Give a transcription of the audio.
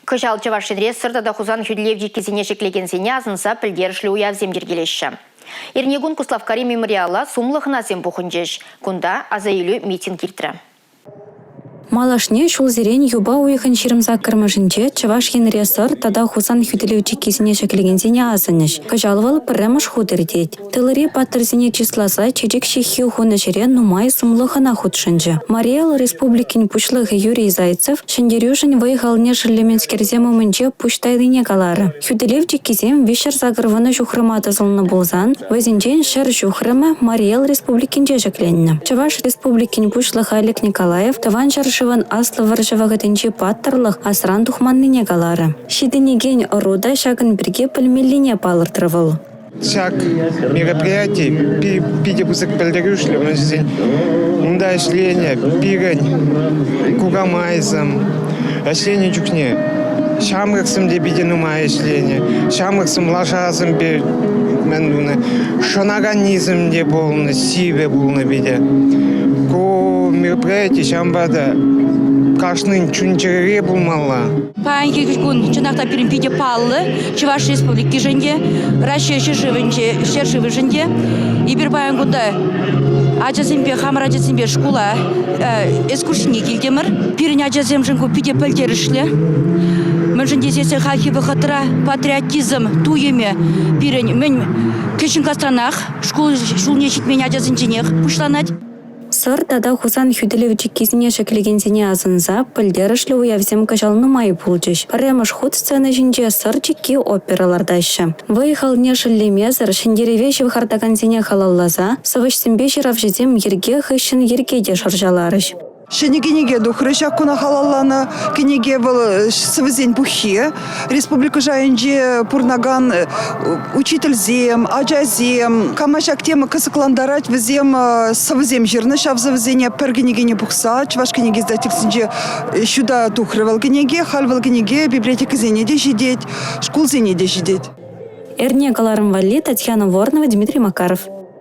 Кӑҫал Чӑваш Енре Сӑр тата Хусан хӳтӗлев чиккисене ҫӗклекенсене асӑнса пӗлтерӗшлӗ уявсем йӗркелеҫҫӗ. Эрнекун Куславккари мемориала сумлӑ хӑнасем пухӑнчӗҫ. Кунта асаилӳ митинг иртрӗ. Малашне ҫулсерен юпа уйӑхӗн 28-мӗшӗнче Чӑваш Енре Сӑр тата Хусан хӳтӗлев чиккисене ҫӗклекенсене асӑнӗҫ. Кӑҫал вӑл пӗрремӗш хут иртет. Тылри паттӑрсене чысласа чечек ҫыххи хунӑ ҫӗре нумай сумлӑ хӑна хутшӑнчӗ. Мари Эл Республикин Пуҫлӑхӗ Юрий Зайцев ҫӗнтерӳшӗн вӑй-халне шеллеменскерсем умӗнче пуҫ тайнине каларӗ. Хӳтӗлев чиккисем 380 ҫухрӑма тӑсӑлнӑ пулсан, вӗсенчен 100 ҫухрӑмӗ Мари Эл Республикинче ҫӗкленнӗ. Чӑваш Республикин Пуҫлӑхӗ Олег Николаев Тӑван ҫӗршывӑн Аслӑ вӑрҫӑ вӑхӑтӗнчи паттӑрлӑх асран тухманнине каларӗ. Ҫитӗнекен ӑру та ҫакӑн пирки пӗлмеллине палӑртрӗ вӑл. Ҫак мероприяти питӗ пысӑк пӗлтерӗшлӗ, мӗншӗн тесен унта ӗҫленӗ пирӗн кукамайсем ӗҫленӗ чухне ҫамрӑксем те питӗ нумай ӗҫленӗ. Ҫамрӑксем лашасемпе мӗн тунӑ, шӑнаканнисем те пулнӑ, сивӗ пулнӑ питӗ. Ку мероприяти ҫавӑнпа та кашнин чун-чӗрере пулмалла. Паянхи кун чӑнах та пирӗн питӗ паллӑ Чӑваш Республикишӗн те, Раҫҫей ҫӗршывӗнче ҫӗршывӗшӗн те. Эпир паян кунта ачасемпе, хамӑр ачасемпе шкула экскурсине килтӗмӗр. Пирӗн ачасемшӗн ку питӗ пӗлтерӗшлӗ. Мӗншӗн тесессӗн хальхи вӑхӑтра патриотизм туйӑмӗ пирӗн мӗн кӗҫӗн класранах, шкул ҫулне ҫитмен ачасенченех пуҫланать. Сӑр тата Хусан хӳтӗлев чиккисене ҫӗклекенсене асӑнса пӗлтерӗшлӗ уявсем кӑҫал нумай пулчӗҫ. Пӗрремӗш хут сцена ҫинче «Сӑр чикки» опера лартаҫҫӗ. Вӑй-халне шеллемесӗр ҫӗнтерӗве ҫывхартакансене халалласа сӑвӑҫсемпе ҫыравҫӑсем йӗрке хыҫҫӑн йӗрке те шӑрҫаларӗҫ. Ҫӗнӗ кӗнеке тухрӗ ҫак куна халалланӑ. Кӗнеке вӑл сӑвӑсен пуххи. Республика шайӗнче пурӑнакан учительсем, ачасем, кама ҫак тема кӑсӑклантарать, вӗсем сӑвӑсем ҫырнӑ. Ҫав сӑвӑсене пӗр кӗнекене пухса Чӑваш кӗнеке издательствинче ҫута тухрӗ вӑл кӗнеке. Халь вӑл кӗнеке библиотекӑсене те ҫитет, шкулсене те ҫитет. Эрне кӑларӑм валли Татьяна Воронова, Дмитрий Макаров.